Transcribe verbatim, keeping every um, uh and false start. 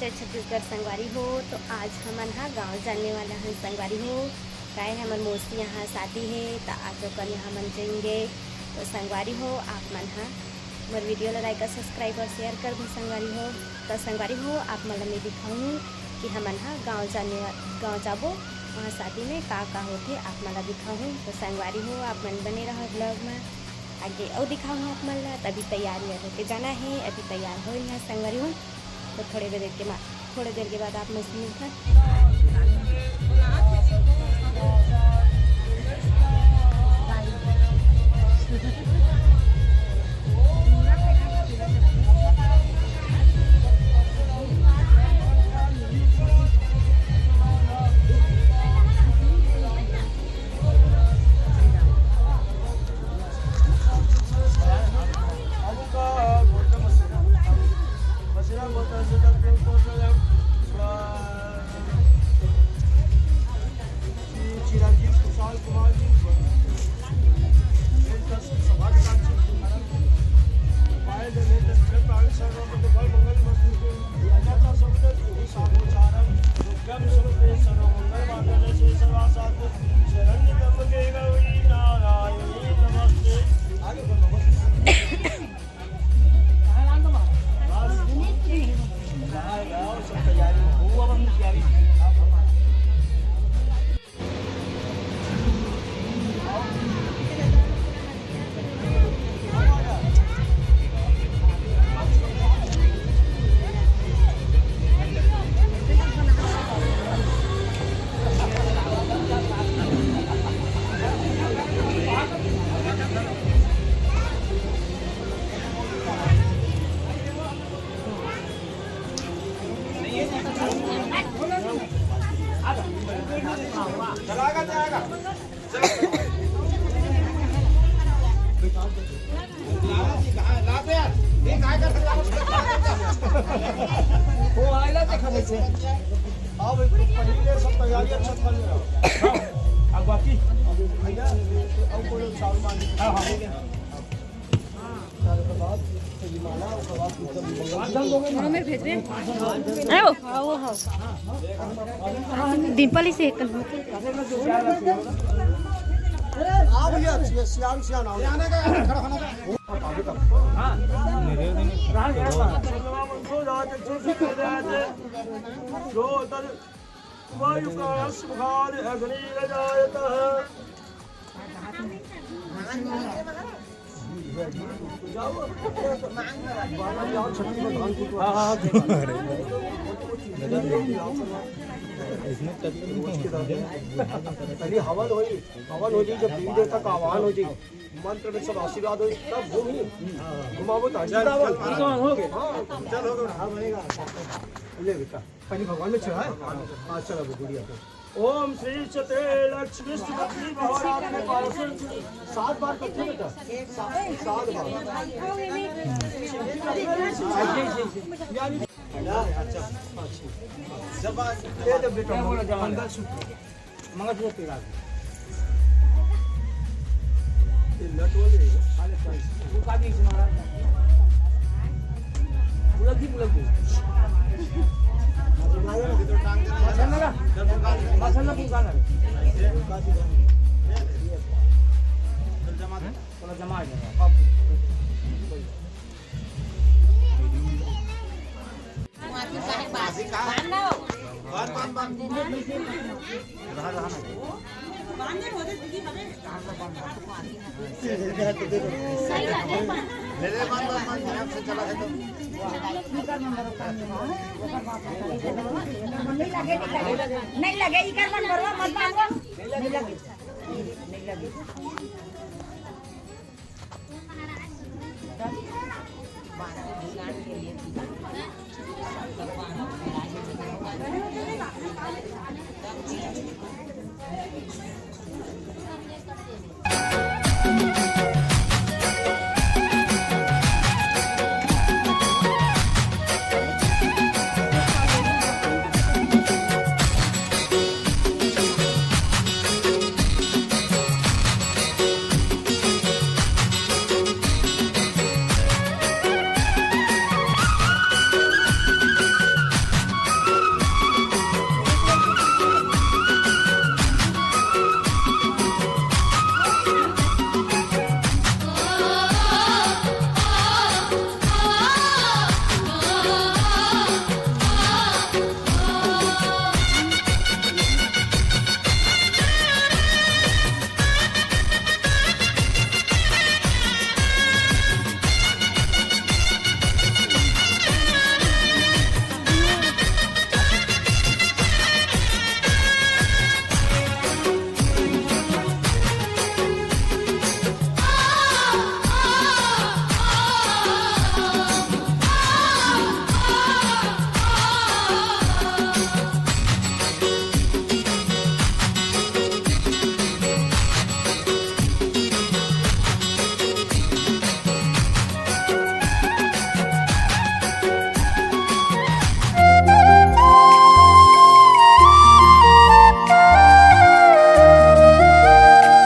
जय छत्तीसगढ़ संगवारी हो। तो आज हमन ह गांव जाने वाला हन संगवारी हो, काहे हमर मौसी यहाँ शादी हे, त आज ओकर यहाँ हमन जाएंगे। तो संगवारी हो, आप मन ह मोर वीडियो ला like और subscribe और share कर दो संगवारी हो। तो संगवारी हो, आप मन ला मैं दिखाऊँ कि हमन ह गांव जाने वा-, गांव जाबो, वहाँ शादी में का का होथे, आप मन ला दिखाऊँ। तो संगवारी हो, आप मन बने रहो vlog में, आगे अउ दिखाऊँ आप मन ला। तभी तैयार होके जाना है, अभी तैयार हो यहाँ संगवारी हो। तो थोड़े देर के बाद, थोड़े देर के बाद आप मन से मिलथन। वो आइला देखा कैसे। आओ भाई, तो पहले सब तैयारी अच्छा कर ले। अब बाकी भैया, अब कोई चावल मान हाँ, हाँ। आओ, आओ, आओ। डिम्पल इसे एक आ भैया, सियान, सियान, आओ। पहले हवन होई, हवन हो जाई, जब देवी देवता का आवाहन हो जाई, मंत्र में सब आशीर्वाद होई, तब घूमी। घुमावो तो चल, चल, हो गए। हाँ, चल, हो गए। हाँ, बनेगा। ले बेटा, पहले भगवान में चढ़ा है। हाँ, चल, अब गुड़िया को। ओम श्री सते लक्ष्मी सुभद्री महाराज के पास सात बार करते बेटा, सात, सात बार। यानी, अच्छा, अच्छा। जब आज ये जब बेटा मंगलसूत्र मंगलसूत्र लगा दे। ये नट वाले हैं। अरे, sorry। वो काट दीजिए महाराज। बुलक जी, बुलक जी। मसाला, मसाला बुलका ना। थोड़ा जमा आ जाएगा। नहीं लगे, इकर मन बरवा मत बांधो। नहीं लगे, नहीं लगे।